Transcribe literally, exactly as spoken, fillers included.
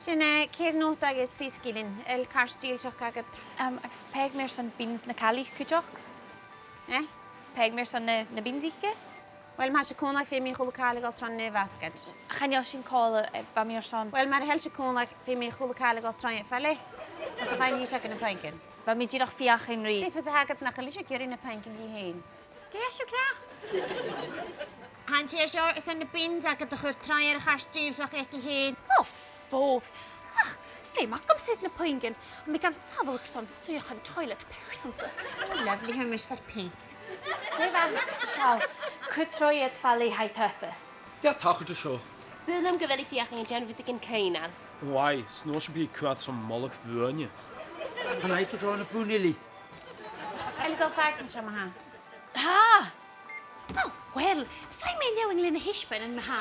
Dè na ceithir nota agus trì sgillinn, a bheil cairt dìlseachd agad? Em, agus pàigheadh mi airson bins na caillich cuideachd. Eh? Pàigheadh mi airson na, na binsaichean. Uill, ma tha sibh còmhla, feumaidh a h-uile càil a dhol tron aon bhasgaid. Chan eil sin còmhla, eh, bha mi airson. Uill, mara h-eil sibh còmhla, feumaidh a h-uile càil a dhol tron aon bhasgaid. Is a' faighinn a-nis aig na puingean. Bha mi dìreach a' feuchainn ri. Dè fios a th' agad nach eil sibh ag iarraidh na puingean dhi fhèin? Dè tha sibh ag ràdh? Tha an tè seo airson na bins agad a chur troimhe air a' chairt dìlseachd aice fhèin. O, fòs. Ach, feumaidh agam-sa na puingean, tha mi gan samhlachadh airson suidheachan toilet pearsanta. O, lovely, tha mise far pink. Dè bha, seall, cuir troimhe air falbh tha i tuilleadh. Dè tha tachairt an seo? Saoil leam gu bheil i a' feuchainn ri dèanamh rudeigin caoineil. Why? 'S an uair sin bidh i a' coimhead airson mullach bhuainne. Chan fhaigh thu tro na bùth, Lily? A bheil thu a' dol a dh'fhàs an seo, ma-thà? Tha! O, uill, feumaidh mi leantainn leis na h-isbeanan, ma-thà.